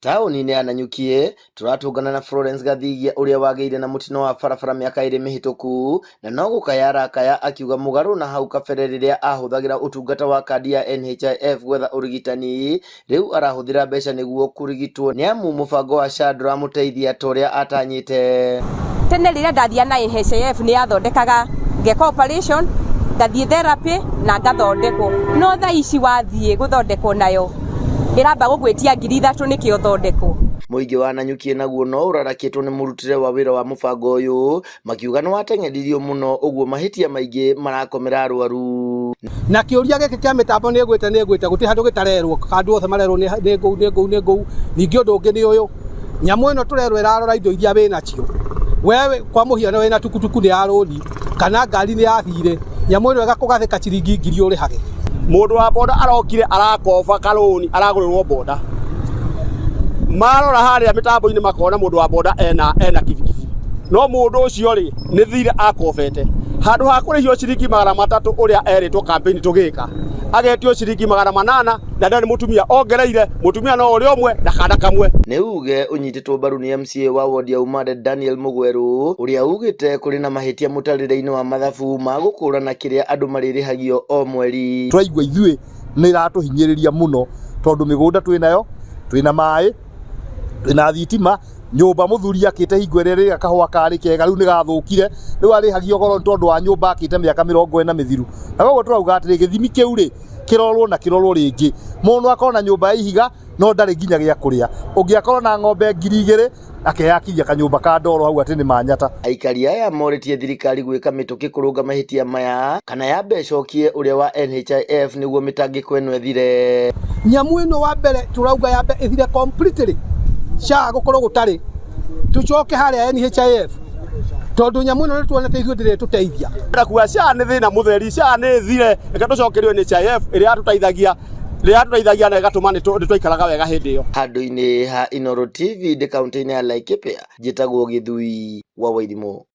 Taũni-inĩ ya Nanyuki tũratũngana na Florence Gathigia ũrĩa wagĩire na mũtino wa barabara mĩaka ĩrĩ mĩhĩtũku na no gũkaya arakaya akiuga mũgarũ na hau kabere rĩrĩa ahũthagĩra ũtungata wa kandi ya NHIF gwetha ũrigitani rĩu arahũthĩra mbeca nĩguo kũrigitwo nĩamu mũbango wa SHA ndũramũteithia ta ũrĩa atanyĩte. Tene rĩrĩa ndathiaga na NHIF nĩ yathondekaga ngeka operation, ngathiĩ therapy na ngathondekwo, no thaa ici wathiĩ gũthondekwo nayo ĩramba gũgwĩtia 3000 nĩkĩo ũthondekwo. Mũingĩ wa Nanyuki naguo no ũrarakĩtwo nĩ mũrutĩre wa wĩra wa mũbango ũyũ makiuga nĩ wateng'eririo mũno ũguo mahĩtia maingĩ marakomera arwaru. Na kĩũria gĩkĩ kĩa mĩtambo nĩ ĩgwĩte nĩ ĩgwĩte gũtirĩ handũ gĩtarerwo, andũ othe marerwo nĩ ngũu nĩ ngũu nĩ ngũu. Ningĩ ũndũ ũngĩ nĩ ũyũ, nyamũ ĩno tũrerwo ĩrarora indo iria wĩnacio. We kwa mũhiano wĩna tukutuku nĩ ya rũni kana ngari nĩ ya thirĩ, nyamũ ĩno ĩgakũgathĩka ciringi 1000 ũrĩhage. Mũndũ wa boda arokire arakoba karũni aragũrĩrwo boda, marora harĩa mĩtambo-inĩ makona mũndũ wa boda ena kibikibi, no mũndũ ũcio rĩ nĩ thirĩ akobete, handũ ha kũrĩhio ciringi 300 ũrĩa erĩtwo campaign tũgĩka, agetio ciringi 800 na ndarĩ mũtumia ongereire, mũtumia no ũrĩa ũmwe na kana kamwe. Nĩ uge ũnyitĩtwo mbaru nĩ MCA wa wodi ya Umande Daniel Mũgwerũ ũrĩa ugĩte kũrĩ na mahĩtia mũtarĩre-inĩ wa mathabu ma gũkũrana kĩrĩa andũ marĩrĩhagio o mweri. Tũraigua ithuĩ nĩ ĩratũhinyĩrĩria mũno tondũ mĩgũnda twĩnayo, twĩna maĩ, twĩna thitima, nyũmba mũthuri akĩte hingo ĩrĩa rĩrĩa kahũa karĩ kega rĩu nĩ gathũkire, rĩu arĩhagio goro nĩ tondũ wa nyũmba akĩte mĩaka 40 mĩthiru. Na koguo tũrauga atĩrĩ gĩthimi kĩu rĩ, kĩrorwo na kĩrorwo rĩngĩ. Mũndũ akorwo na nyũmba ya ihiga no ndarĩ nginya gĩa kũrĩa, ũngĩ akorwo na ng'ombe 2000 akeyakithia kanyũmba ka ndoro hau atĩ nĩ manyata. Aikari aya morĩtie thirikari gwĩka mĩtũkĩ kũrũnga mahĩtia maya kana yambe ĩcokie ũrĩa wa NHIF nĩguo mĩtangĩko ĩno ĩthire. Nyamũ ĩno wa mbere tũrauga yambe ĩthire completely, SHA gũkorwo gũtarĩ, tũcoke harĩa NHIF tondũ nyamũ ĩno nĩ tuonete ithuĩ ndĩrĩ ĩtũteithia. Kuga SHA nĩ thĩna mũtheri, SHA nĩ ĩthire, reke tũcokerio NHIF ĩrĩa yatũteithagia ĩrĩa yatũteithagia na ĩgatũma nĩ twaikaraga wega hĩndĩ ĩyo. Handũ-inĩ ha Inooro TV ndĩ kaũntĩ-inĩ ya Laikipia, njĩtagwo Gĩthui wa Wairimũ.